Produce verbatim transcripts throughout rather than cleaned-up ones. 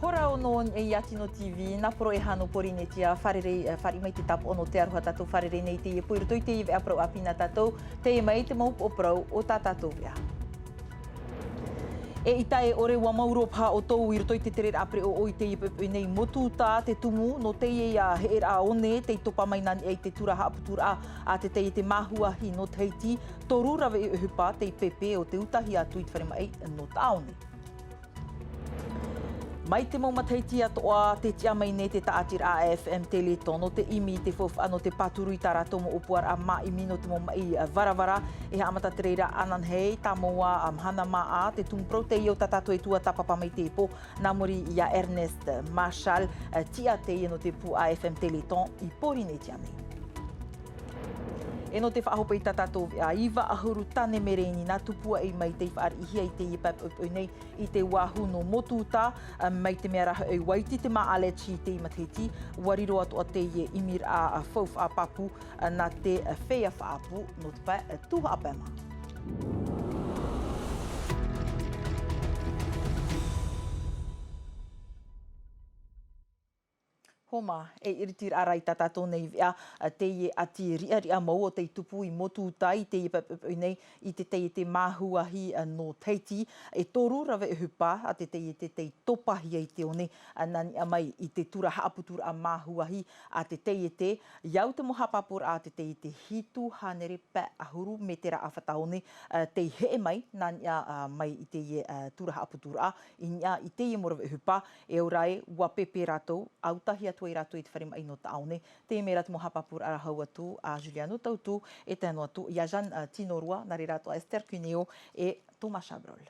Ora ʻoutou i a Tino T V, nā Poroʻi e hā nō Porinetia, fārerei, eh, fāriʻi mai te tāpaʻo nō te aroha tātou fārerei nei i teie pō i roto i teie veʻa parau ʻāpī nā tātou, teie mai te mau upoʻo parau o tā tātou veʻa. E ʻita e ʻore, ʻua mau roa paha ʻoutou i roto i te tereraʻa pereʻoʻo i teie poʻipoʻi nei i Motu Uta, te tumu nō teie heʻeraʻa one, tei topa mai nā niʻa i te tura haʻaputuraʻa a te taiete māhuahi nō Tahiti, toru rave ʻohipa tei pēpē ʻo tei ʻutahia atu i te fare maʻi nō Taʻaone. Mai te mau matahiti atoʻa, tē tiʻa mai nei te tāʻatiraʻa a F M Téléthon nō te ʻimi i te faufaʻa nō te pāturu i tā rātou mau ʻōpuaraʻa māʻimi nō te mau maʻi varavara. E haʻamata te reira ananahi, tāmau ā, mahana māʻa, te tumu parau teie o tā tātou e tuatāpapa mai i teie pō, nā muri iā Ernest Marchal, tiʻa teie nō te pū a F M Téléthon i Porinetia nei. E nō te faʻahope i tā tātou veʻa, iva ʻahuru tāne mereni nā tupu aʻe mai tei faʻariʻihia i teie poʻipoʻi nei i te uāhu nō Motu Uta, mai te mea rā hoʻi ʻua iti te māʻa leti i teie matahiti, ʻua riro atoʻa teie ʻimiraʻa faufaʻa pāpū nā te feiā faʻaʻapu nō te pae tū haʻapae mā. Homa, e iritiraʻa rā i tā tātou nei veʻa, teie ʻati riʻariʻa mau o tei tupu i Motu Uta i teie poʻipoʻi nei i te taiete māhuahi nō Tahiti, e toru rave ʻohipa a te taiete tei topahia i te one, nā niʻa mai i te tura haʻaputuraʻa māhuahi a te taiete, i au te mau haʻapāpūraʻa a te taiete hitu hānere pae ʻahuru metera ʻāfata one, tei heʻe mai, nā niʻa, mai i teie, tura haʻaputuraʻa, i niʻa i teie mau rave ʻohipa, e ʻaore rā ē, ʻua pēpē rātou, ʻa ʻutahi atu ai rātou i te fare maʻi nō Taʻaone. Teie mai rā te mau haʻapāpūraʻa hau atu a Juliano Tautu, e tae noa atu iā Jeanne, ā, Tinorua, nā reira atoʻa Esther Cuneo e Thomas Chabrol.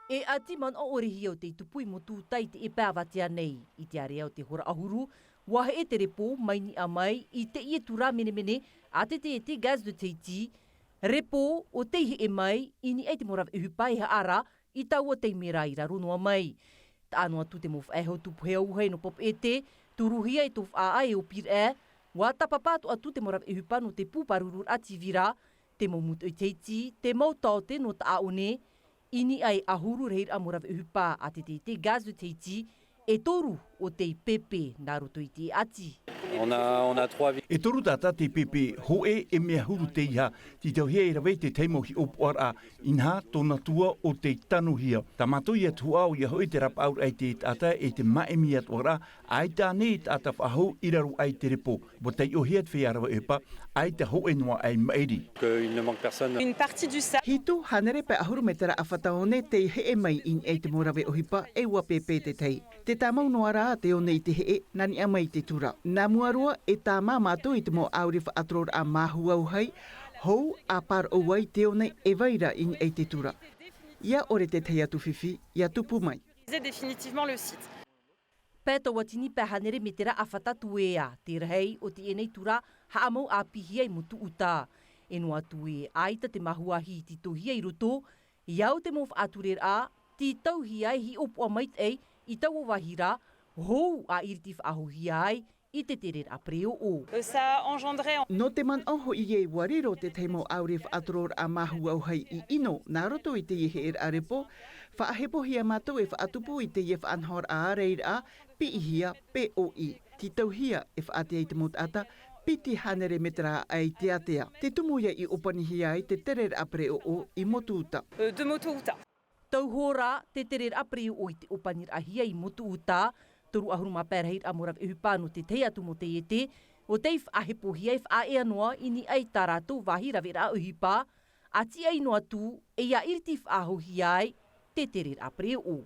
E ʻati manaʻo ʻore hia o tei tupu i Motu Uta i teie pae avatea nei, i te area o te hora ʻahuru, ʻua heʻe te repo mai niʻa mai i teie tura menemene a te taiete Gaz de Tahiti, repo ʻo tei heʻe mai i niʻa i te mau rave ʻohipa e haʻa ra i taua taime ra i raro noa mai. Taʻa noa atu te mau faʻehau tupu hau hei nō Papeʻete, turuhia e Tofaʻaʻa e ʻŌpīraʻa, ʻua tāpapa atoʻa atu te mau rave ʻohipa nō te pū pārururaʻa tīvira, te mau mūtoʻi Tahiti, te mau taote nō Taʻaone, i niʻa i te ʻahuru rahiraʻa mau rave ʻohipa a te taiete Gaz de Tahiti, e toru ʻo tei pēpē nā roto i te ʻati. On a, on a trois vi- E toru taʻata tei pēpē, hōʻē e mea huru teiaha, tei tauhia e rave i te tahi mau hiʻopoʻaraʻa, inaha tōna tua ʻo tei tanohia. Tā mātou ia tuhaʻa ʻoia hoʻi te rapaʻauraʻa i te taʻata e te māʻimi atoʻa ra, ʻaita ānei taʻata faʻahou i raro aʻe i te repo. ʻUa taiʻohia te feiā rave ʻohipa, ʻaita hōʻē noa aʻe i maʻiri. Que il ne manque personne. Une partie du sa- Hitu hānere pae ʻahuru metera ʻāfata one tei heʻe mai i niʻa i te mau rave ʻohipa, e ʻua pēpē te tahi. Tē tāmau noa rā te one i te heʻe, nā niʻa mai i te tura. Nā mua roa, e tāmā mātou i te mau ʻāuri faʻatororaʻa māhuahai, hou, ʻa pāroʻo ai te one e vai ra i niʻa i te tura. ʻIa ʻore te tahi atu fifi, ʻia tupu mai. Définitivement le site. Pae tauatini pae hānere metera ʻāfata tuea, te rahi o teie nei tura haʻamau ʻāpīhia i Motu Uta. E noa atu ē, ʻaita te māhuahi i tītauhia i roto, i au te mau faʻatureraʻa, tītauhia e hiʻopoʻa maitaʻi i taua vāhi ra, hou ʻa iriti faʻahouhia ai i te tereraʻa pereʻoʻo. Euh, ça a engendré en- Nō te manaʻo hoʻi ē ʻua riro te tahi mau ʻāuri faʻatororaʻa māhuahai i ʻino nā roto i teie heʻeraʻa repo, faʻahepohia mātou e faʻatupu i teie faʻanahoraʻa ārairaʻa, piʻihia, pē ʻoʻi. Tītauhia e faʻatea i te mau taʻata, piti hānere metera aʻe i te ātea. Te tumu ia i ʻōpanihia ai te tereraʻa pereʻoʻo i Motu Uta. Euh, de Motu Uta. Tauhou rā te tereraʻa pereʻoʻo i te ʻōpaniraʻahia i Motu Uta, toru ʻahuru mā pae rahiraʻa mau rave ʻohipa nō te tahi atu mau taiete, ʻo tei faʻahepohia e faʻaea noa i niʻa i tā rātou vāhi raveraʻa ʻohipa, ʻa tiʻa ʻino atu, e ʻia iriti faʻahouhia ai te tereraʻa pereʻoʻo.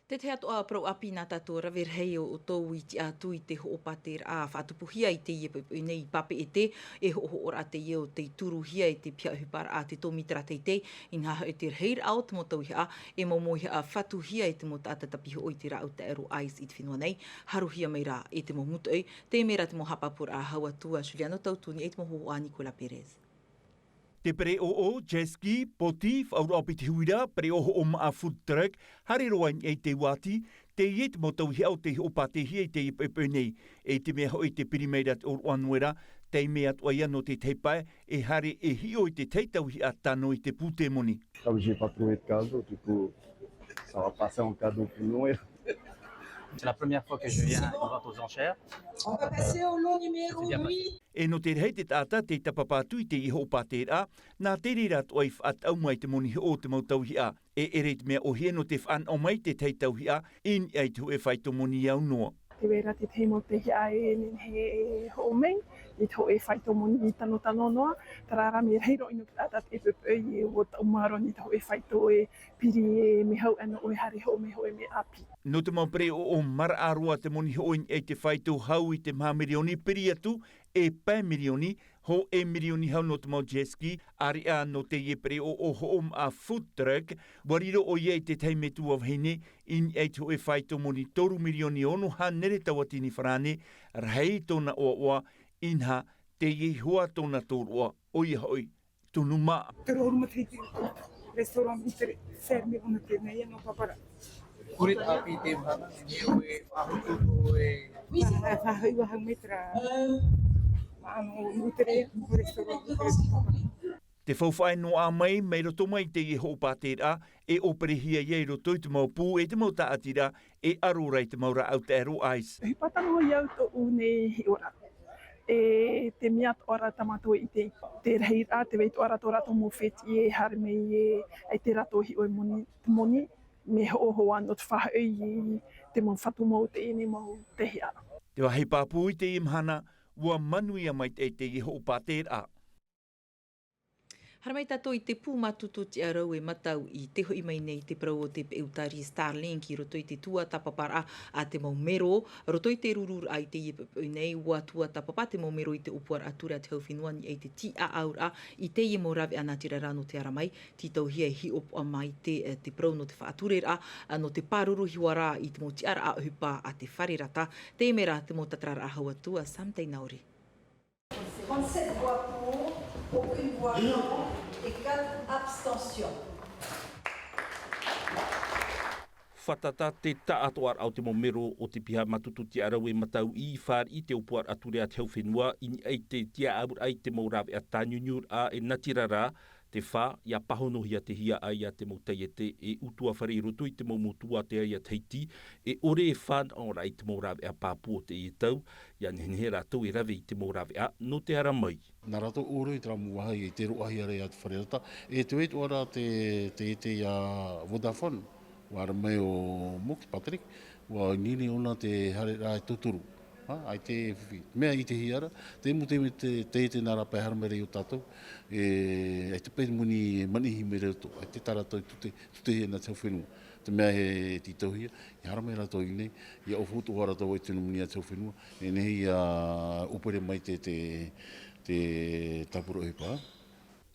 Te tahi atoʻa parau ʻāpī nā tātou rave rahi ʻo, ʻoutou i tiʻa atu i te hoʻopāteraʻa faʻatupuhia i teie poʻipoʻi nei i Papeʻete, e hoʻohoʻoraʻa teie ʻo tei turuhia e te piha ʻohiparaʻa te tōmitera teitei, inaha hoʻi te rahiraʻa o te mau tauihaʻa, e mau mauihaʻa fatuhia e te mau taʻata tāpihoʻo i te rāʻau taʻero ice i te fenua nei, haruhia mai rā e te mau mūtoʻi, teie mai rā te mau haʻapāpūraʻa hau atu a Juliano Tautu i niʻa i te mau hōhoʻa a Nicolas Pérez. Te pereʻoʻo, jet ski, poti, faʻaʻoroʻa piti huira, pereʻoʻo hoʻomaʻa food truck, haere roa i niʻa i te uāti, Teie te mau tauihaʻa o tei hoʻo pātehia i teie poʻipoʻi nei, e te mea hoʻi te piri mai ra te ʻōroʻa Nuera, tei mea atu ai anō te tahi pae, e haere e hiʻo i te tahi tauihaʻa tano i te pūtē moni. Comme j'ai pas trouvé de cadeau, du coup, ça va passer en cadeau pour Noël. C'est la première fois que je viens à une vente aux enchères. On va passer au lot numéro huit. E nō te rahi te taʻata tei tāpapa atu i teie hoʻo pāteraʻa, nā te reira atoʻa i faʻataʻu mai te moni hoʻo o te mau tauihaʻa. E ʻere i te mea ʻohie nō te fānaʻo mai te tahi tauihaʻa i niʻa i te hōʻē faito moni au noa. Te vai ra te tahi mau tauihaʻa e nehenehe e hoʻo mai i te hōʻē faito moni tanotano noa, terā rā mea rahi roa ʻino ki te taʻata e poʻipoʻi e ʻua taʻu maoro nei te hōʻē faito e piri e mea hau ʻana ʻoe haere hoʻo mai hōʻē mea ʻāpī. Nō te mau pereʻoʻo maraʻa roa te moni hoʻo i niʻa i te faito hau i te maha mirioni piri atu, e pae mirioni, hōʻē mirioni hau nō te mau jet ski, ʻāreʻa nō teie pereʻoʻo hoʻomaʻa food truck, ʻua riro ʻoia i te tahi metua vahine i niʻa i te hōʻē faito moni toru mirioni ono hānere tauatini farāne, rahi tōna ʻoaʻoa, inaha, teie hoʻi tōna tōroʻa, ʻoia hoʻi, tunu mā. Te roa matahiti, restaurant i te ferme ʻōna tēnei anō papara. Kore ʻāpī te mahana, e ʻoe, faʻahotu ʻoe. Faʻahoʻi ʻoe hau metra. Ano, nutere, restaurant, nutere. Te faufaʻa e noaʻa mai, mai roto mai teie hoʻo pāteraʻa, e ʻōperehia ia i roto i te mau pū, e te mau tāʻatiraʻa, e aro ra i te mau rāʻau taʻero ice. He pātano i au tōʻu nei hiʻoraʻa. E te mea atoʻa rā tā mātou e ʻite i te rahiraʻa, te vai atoʻa rā tō rātou mau fētiʻi e haere mai e, ai te rātou hiʻo e moni, te moni, mea hoʻohoʻo nō te faʻahoʻi i te mau fatu mau teie nei mau tauihaʻa. Te vāhi pāpū i teie mahana, ʻua manuia mai te, teie hoʻo pāteraʻa. Haere mai tātou i te pū mātutu tiʻarau e matau i te hoʻi mai nei te parau o te peʻutari Starlink i roto i te tuatāpaparaʻa a te mau mero, roto i te rururaʻa i teie poʻipoʻi nei, ʻua tuatāpapa te mau mero i te ʻōpuaraʻa ture a te hau fenua i niʻa i te tīaʻauraʻa i teie mau rāveʻa natirara nō te ara mai, tītauhia e hiʻopoʻa mai te, te parau nō te faʻatureraʻa, nō te pāruru hiʻoraʻa i te mau tiʻaraʻa ʻohipa a te fare rata, teie mea rā te mau tātararaʻa hau atu a Sam Tainaori. Trente-sept voix pour, aucune voix contre et quatre abstentions. Fātata te taʻatoʻaraʻa o te mau mero o te piha mātutu tiʻarau e matau i fāriʻi te ʻōpuaraʻa ture a te hau fenua i niʻa i te tīaʻauraʻa i te mau rāveʻa tāniuniuraʻa e natirara, te fā, ʻia pāhonohia te hiaʻai a te mau taiete e ʻutuāfare i roto i te mau motu a te aia Tahiti, e ʻore e fānaʻoraʻa i te mau rāveʻa pāpū o teie tau, ʻia nehenehe rātou e rave i te mau rāveʻa nō te ara mai. Nā rātou ʻōrero i terā mau vāhi i te roaʻahia ra ia te fare rata, e te vai atoʻa ra te, te, te ia Vodafone, ʻua haere mai ʻo Moki Patrick, ʻua ineine ʻōna te haereraʻa e tauturu. Ha, ʻaita e fifi. Mea ʻitehia ra, te mau te, te, te, te nā rāpae haere mai ra iō tātou, e, ʻaita paʻi te moni e manihi mai ra i roto, ʻaita tā rātou e tute, tutehia nā te hau fenua. Te mea e tītauhia, ʻia haere mai rātou i ʻō nei, ʻia ʻōfaʻi atoʻa rātou i te nūmera a te hau fenua, e nehenehe ʻia ʻōpere mai te, te, te tāpura ʻohipa.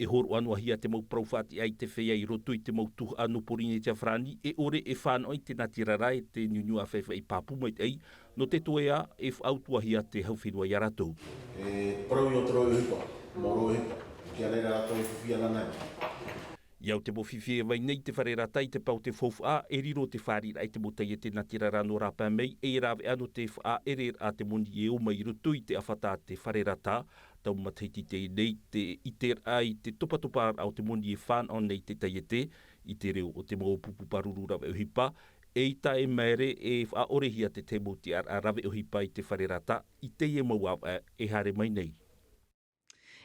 E hōroʻa noa hia te mau parau faʻatiʻa i te feiā i roto i te mau tuhaʻa nō Pōrīnetia farāni, e ʻore e fānaʻo i te natirara e te niuniu ʻāfaʻifaʻi pāpū maitaʻi, nō te toeʻa e faʻautuahia te hau fenua ia rātou. E parau i ō te rōʻipa, mau rōʻipa, kia reira rātou e fifi ananahi. I au te mau fifi e vai nei te fare rata i te pae o te faufaʻa, e riro te fāriʻiraʻa i te mau taiete natirara nō rāpae mai, e rāveʻa nō te faʻaʻereraʻa te moni e ō mai i roto i te ʻāfata a te fare rata, tau matahiti teie nei te ʻiteraʻa i te topatoparaʻa o te moni e fānaʻo nei te taiete, i te reo o te mau pupu pāruru rave ʻohipa, eʻita e maere e faʻaʻorehia te tahi mau tiʻaraʻa rave ʻohipa i te fare rata, i teie mau ʻāvaʻe e haere mai nei.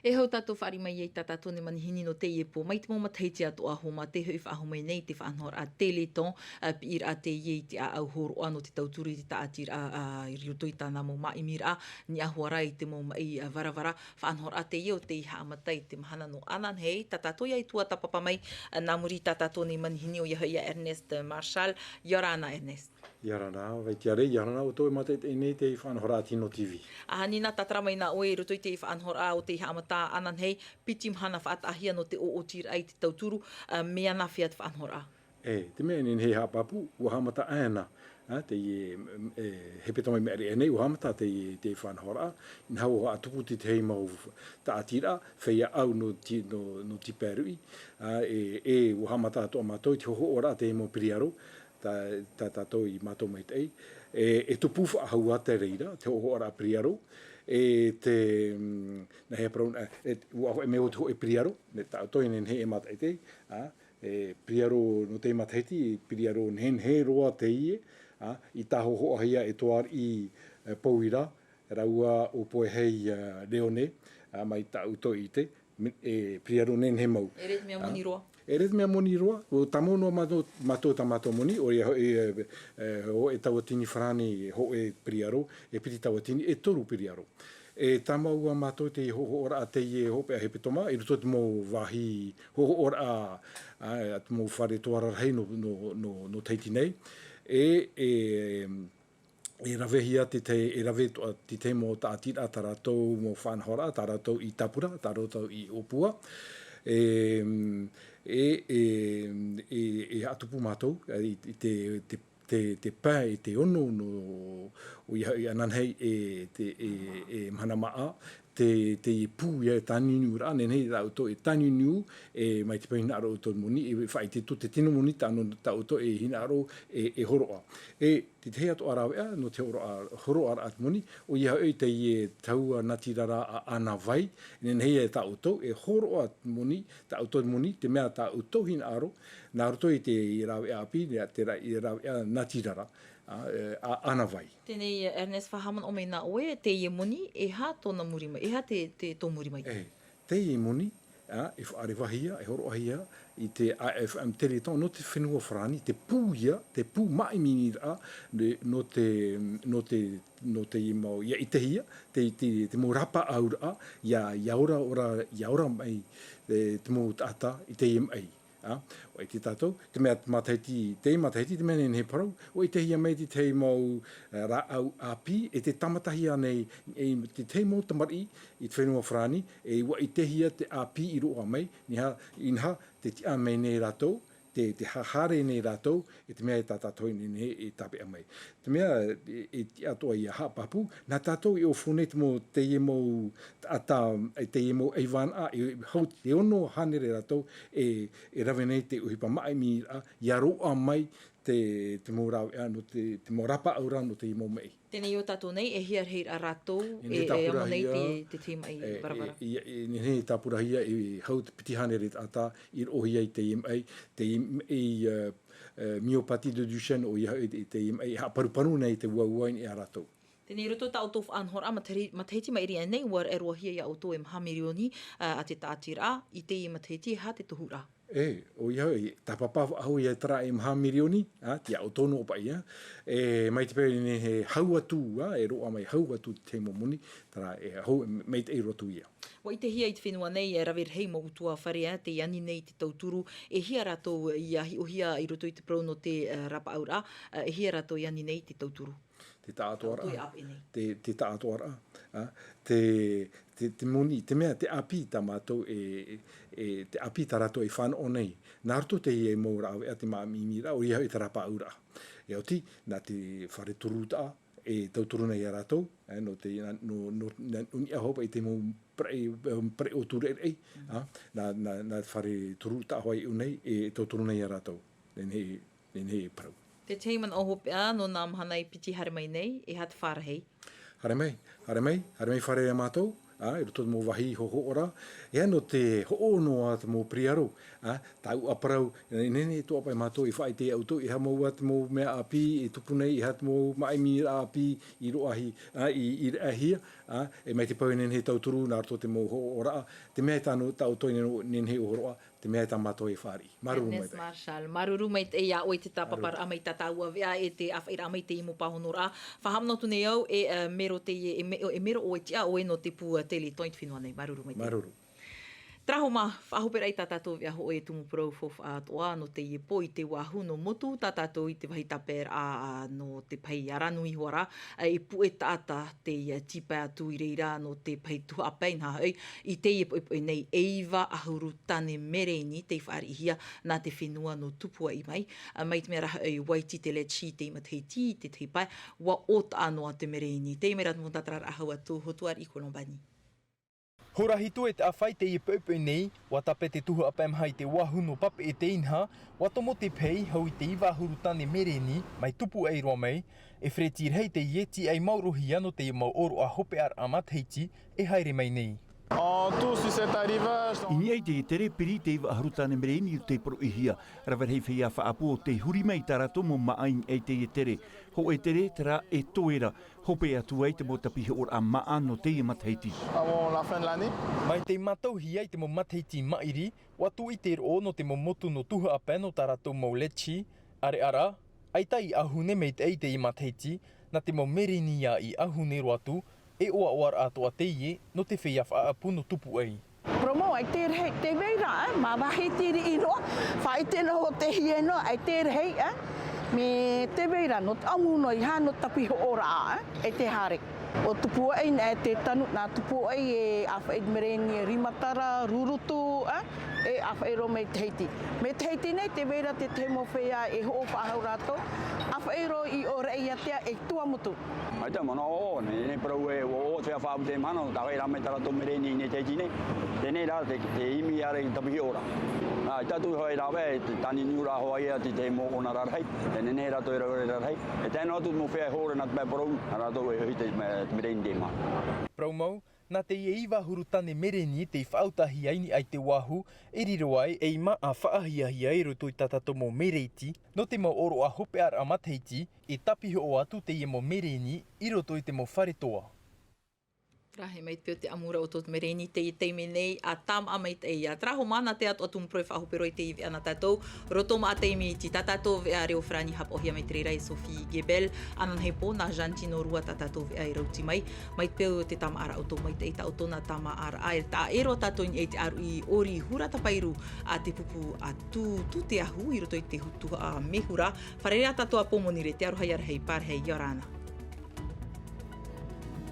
E hau tātou fāriʻi mai ai tā tātou nei manihini nō teie pō, mai te mau matahiti atoʻa homa, tē hoʻi faʻahou mai nei te faʻanahoraʻa Téléthon, ā, piʻiraʻa teie i te ʻāʻau hōroʻa nō te tauturu i te tāʻatiraʻa, ā, i roto i tāna mau māʻimiraʻa, niʻa hoʻi rā i te mau maʻi, ā, varavara, faʻanahoraʻa teie ʻo tei haʻamata i te mahana nō ananahi, tā tātou ia i tuatāpapa mai, ā, nā muri i tā tātou nei manihini ʻoia hoʻi ia Ernest Marchal, ʻia ora na Ernest. ʻIa ora na, Vaitiare, ʻia ora na ʻoutou e mātaʻitaʻi nei i te faʻanahoraʻa Tino TV. ʻA, nā tātara mai nā ʻoe i roto i te faʻanahoraʻa ʻo tei haʻamata ananahi, piti mahana faʻataʻahia nō te ʻoʻotiraʻa i te tauturu, ā, mea nāfea te faʻanahoraʻa? E, te mea e nehenehe e haʻapāpū, ʻua haʻamata ʻāna, ā, teie, e, hepetoma i maʻiri aʻe nei, ʻua haʻamata teie, te faʻanahoraʻa, inaha ʻua haʻatupu te tahi mau tāʻatiraʻa, feiā ʻau nō Ti-, nō, nō Tipaeruʻi, ā, e, e, ʻua haʻamata atoʻa mātou i te hohoʻaraʻa teie mau piriaro, tā, tā tātou i mātou maitaʻi. E, e tupu faʻahou ā te reira, te hoʻoraʻa piriaro, e te, mm, nā hea parau, e, e, ua hoʻi mai o te hoʻi piriaro, ne tātou e nehenehe e mātaʻitaʻi, ā, e piriaro nō te matahiti, piriaro nehenehe roa teie, ā, i tāhoʻohia e Toariʻi, e, Pouira, rāua ʻo Poehei, ā, Leone, ā, mai tāʻu ʻite, me-, e piriaro nehenehe mau. E rā te mea moni roa. E rā te mea moni roa, ʻo tāmau noa mātou, mātou tā mātou moni, ʻoia hoʻi, e, e, hoʻi tauatini farāni, hoʻi piriaro, e piti tauatini, e toru piriaro. E tāmau ā mātou te hoʻoraʻa teie hopeʻa hepetoma, i roto i te mau vāhi hoʻoraʻa, ā, te mau fare toa rarahi nō, nō, nō, nō Tahiti nei. E, e, e ravehia te tahi, e rave atoʻa te tahi mau tāʻatiraʻa tā rātou mau faʻanahoraʻa, tā rātou i Tāpura, tā rātou i ʻŌpua. E, e, e, e, e haʻatupu mātou, e, i te, te, te, te pae e te ono nō, ʻoia hoʻi ananahi e te, e, e mahana māʻa, te, te pū ia e tāniuniuraʻa, nehenehe tā ʻoutou e tāniuniu, e mai te peu e hinaʻaro ʻoutou moni, e faʻaʻite atu te tino moni tā nō tā ʻoutou e hinaʻaro e, e hōroʻa. E te tahi atoʻa rāveʻa, nō te hōroʻa, hōroʻaraʻa te moni, ʻoia hoʻi teie taua natirara ʻa ʻAna Vai, nehenehe e tā ʻoutou e hōroʻa moni, tā ʻoutou moni, te mea tā ʻoutou hinaʻaro, nā roto i te rāveʻa ʻāpī, te rā-, i rāveʻa natirara, ā, e, ʻa ʻAna Vai. Teie, Ernest, faʻahaʻamanaʻo mai na ʻoe, teie moni, e aha tōna muri mai, e aha te, te, tō muri mai? E, teie moni, ā, e faʻarevahia, e hōroʻahia i te A F M Téléthon nō te fenua farāni, te pū ia, te pū māʻimiraʻa, nō te, nō te, nō te mau, ʻia ʻitehia, te, te, te mau rapaʻauraʻa, ʻia, ʻia ora, ora, ʻia ora mai, e, te mau taʻata i teie maʻi. Ā, ʻua ʻite tātou, te mea matahiti, te matahiti, te mea nehenehe parau, ʻua ʻitehia mai te tahi mau, e, rāʻau ʻāpī, e te tāmatahia nei, e te tahi mau tamariʻi i te fenua farāni, e ʻua ʻitehia te ʻāpī i roaʻa mai, inaha, inaha, te tiʻa mai nei rātou, te, te haere nei rātou, e te mea e tā tātou e nehenehe e tāpeʻa mai. Te mea, e, e tiʻa atoʻa ʻia haʻapāpū, nā tātou e ʻōfō nei te mau, teie mau taʻata, e teie mau ʻaivānaʻa, e hau te ono hānere rātou, e, e rave nei te ʻohipa māʻimiraʻa, ʻia roaʻa mai te, te mau rāveʻa, nō te, te mau rapaʻauraʻa, nō teie mau maʻi. Teie nei ʻo tātou nei, e hia rahi rā rātou, e, e amo nei te, te, te maʻi e, varavara. E, e, e, nehenehe e tāpurahia, e hau te piti hānere taʻata, i roaʻahia i teie maʻi, teie maʻi, e, e, myopathy de Duchenne ʻoia hoʻi, e, teie maʻi, e haʻaparuparu nei te uaua i niʻa iā rātou. Teie nei i roto i tā ʻoutou faʻanahoraʻa, matahiti, matahiti mai i niʻa nei, ʻua raʻe roa hia iā ʻoutou e maha mirioni, ā, a te tāʻatiraʻa, i teie matahiti, e aha te tohuraʻa? E, ʻoia hoʻi, tāpapa faʻahou ia terā e maha mirioni, ā, te ʻaotono paʻi, ā. E, mai te peu e nehenehe e hau atu, ā, e roaʻa mai hau atu te mau moni, terā e hau, e maitaʻi roa atu ia. ʻUa ʻitehia i te fenua nei, e rave rahi mau ʻutuāfare, ā, tei ani nei i te tauturu, e hia rātou ʻia hiʻohia i roto i te parau nō te, e, rapaʻauraʻa, e, e hia rātou i ani nei i te tauturu. Te taʻatoʻaraʻa. Te, te taʻatoʻaraʻa, ā, te, te, te moni, te mea, te ʻāpī tā mātou e, e, te ʻāpī tā rātou e fānaʻo nei. Nā roto teie mau rāveʻa te māʻimiraʻa, ʻoia hoʻi te rapaʻauraʻa. E oti, nā te fare turutaʻa, e tauturu nei iā rātou, e, nō te, nō, nō, nō, nō niʻa hoʻi i te mau pare, e, pare ʻōtūraʻa, ā, nā, nā, nā fare turutaʻa hoʻi nei, e tauturu nei iā rātou. Nehenehe, nehenehe e parau. Te tahi manaʻo hopeʻa, nō nā mahana e piti haere mai nei, e aha te fārahi? Haere mai, haere mai, haere mai fārerei iā mātou, ā, i roto i te mau vāhi hoʻoraʻa, e aha nō te hoʻo noa te mau piriaro, ā, tāʻu ʻāparau, e nehenehe atoʻa paʻi mātou e faʻaʻite iā ʻoutou, e aha mau ā te mau mea ʻāpī, e tupu nei, e aha te mau māʻimiraʻa ʻāpī, i roaʻahi, ā, i, i raʻehia, ā, e mai te peu e nehenehe e tauturu, nā roto i te mau hoʻoraʻa, te mea e tā nō, tā ʻoutou e nehenehe, nehenehe e hōroʻa, te mea e tā mātou e fāriʻi. Māuruuru maitaʻi. Ernest Marchal, māuruuru maitaʻi iā ʻoe i te tāpapaʻaraʻa mai tā tāua veʻa e te āfaʻiraʻa mai i teie mau pāhonoraʻa. Faʻahaʻamanaʻo atu nei au e, e mero teie, e me-, e mero ʻoe tiʻa ʻoe nō te pū, ā, Téléthon i te fenua nei. Māuruuru maitaʻi. Māuruuru. Terā hoʻi mā, faʻahoperaʻa i tā tātou veʻa hōʻē tumu parau faufaʻa atoʻa nō teie pō i te Vāhu nō Motu, tā tātou i te vāhi tāpaeraʻa, ā, nō te pahi aranui hoʻi rā, ā, e puʻe taʻata tei, ā, tīpae atu i reira nō te pahi tuhaʻa pae nā hoʻi, i teie poʻipoʻi nei e iva ʻahuru tāne mereni tei fāriʻihia nā te fenua nō Tupuaʻi mai, ā, mai te mea rā hoʻi ʻua iti te Letshi i teie matahiti i te tahi pae, ʻua ʻōtaʻa noa te mereni. Teie mai rā te mau tātararaʻa hau atu, Hotuariʻi Colombani. Hora hitu e te ʻāfa i teie poʻipoʻi nei, ʻua tāpeʻa te tuhaʻa pae maha i te Oahu nō Papeʻete inaha, ʻua tomo te peʻe hau i te iva ʻahuru tāne mereni mai Tupuaʻi roa mai, e fereti rahi teie tīaʻi maorohia nō te mau ʻōroʻa hopeʻaraʻa matahiti e haere mai nei. En tout, sur cet arrivage, I niʻa i te tere piri te iva ʻahuru tāne mereni i te poroʻihia, rave rahi feiā faʻaʻapu o tē huri mai i tā rātou mau māʻa i niʻa i teie tere. Hōʻē tere, terā e toe ra, hope atu ai te mau tapihoʻoraʻa māʻa nō teie matahiti. Avant la fin de l'année. Mai tei mātauhia i te mau matahiti maʻiri, ʻua tuʻu i te roʻo nō te mau motu nō tuhaʻa pae nō tā rātou mau leci, ʻareʻa rā, ʻaita i ʻahune maitaʻi i teie matahiti, nā te mau mereni ïa i ʻahune roa atu, e ʻoaʻoaraʻa atoʻa teie nō te feiā faʻaʻapu nō Tupuaʻi. Promo, ʻaita e rahi, tē vai ra, ē, māvahi te riʻi roa, faʻaʻite noa ʻo te hia noa, ʻaita e rahi, ē, mai tē vai ra, nō te ʻamu noa i hā nō tapihoʻoraʻa, ē, e te haere. ʻO Tupuaʻi, nā te tanu, nā Tupuaʻi e ʻāfaʻi mereni Rimatara, Rurutu, ē, e ʻāfaʻi roa mai Tahiti. Mai Tahiti nei, tē vai ra te tahi mau feiā e hoʻo faʻahou rātou, ʻāfaʻi roa i ʻō Raʻiātea e Tuamotu. Mai te manaʻo, nei, nei parau e, ʻo, ʻo te feiā faʻaʻapu te mahana, tā hoʻi rā mai tā rātou mereni i nei Tahiti nei. Teie rā, te, te ʻimi ʻareʻa i tapihoʻoraʻa. Nā, i tātou hoʻi rāveʻa, e te tāne niu rā hoʻi ia te, te mau ʻōna rarahi, teie nei rātou e rave rarahi. E tae noa atu mau feiā e hoʻo ra nā te pae parau, nā rātou e ʻohi te, me, te mereni i teie mahana. Parau mau, nā teie iva ʻahuru tāne mereni tei faʻautahia i niʻa i te Oahu, e riro ai ei māʻa faʻahiahia i roto i tā tātou mau mereti, nō te mau ʻōroʻa hopeʻaraʻa matahiti, e tapihoʻo atu teie mau mereni i roto i te mau fare toa. Terā, e mai te peu te ʻamuraʻa o tō te mereni i teie taime nei, ʻa tāmaʻa maitaʻi ïa. Terā, ʻo māna te atoʻa tumu parau e faʻahope roa i teie veʻa nā tātou. Roto maʻa taime iti, tā tātou veʻa reo farāni hapaʻohia mai te reira e Sophie Gebel, ananahi pō nā Jantino Rua tā tātou veʻa e rauti mai. Mai te peu te tāmāʻaraʻa o tō maitaʻi tā ʻoutou nā tāmāʻaraʻa, e taʻa ʻē roa tātou i niʻa i te ʻāruʻi ʻori hura tapairu a te pupu a Tū, Tū Te Ahu i roto i te hu-, tuhaʻa mehura. Fārerei ā tātou ʻa Pōmonire, te aroha ïa rahi, pārahi, ʻia ora na.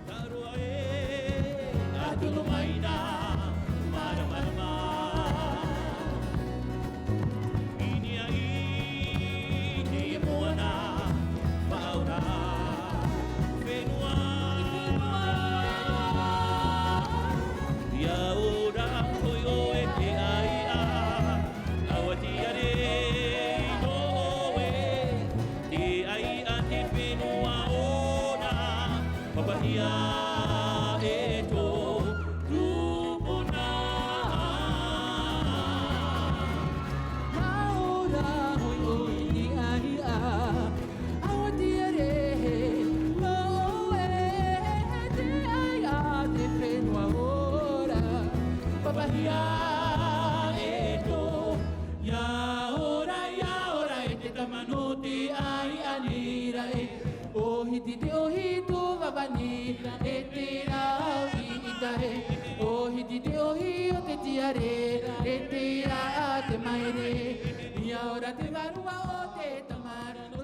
Taro e, a tono mai na, maramarama. I niʻa i te moana, faʻaora, fenua. ʻIa ora, hoi ʻoe te aiʻa, ʻaua tiare i nō ʻoe, te aiʻa te fenua ʻōna, papahia e tō tupuna. ʻIa ora, hoi ʻoe te aiʻa, ʻaua tiare i nō ʻoe, te aiʻa te fenua ʻōna, papahia e tō. ʻIa ora, ʻia ora e te tama nō te aiʻa nei ra e. ʻO Hiti te ʻohi tō vavani, e terā au i ʻita e. ʻO Hiti te ʻohi o te tiare, e terā te maere. ʻIa ora te vārua o te tama nō te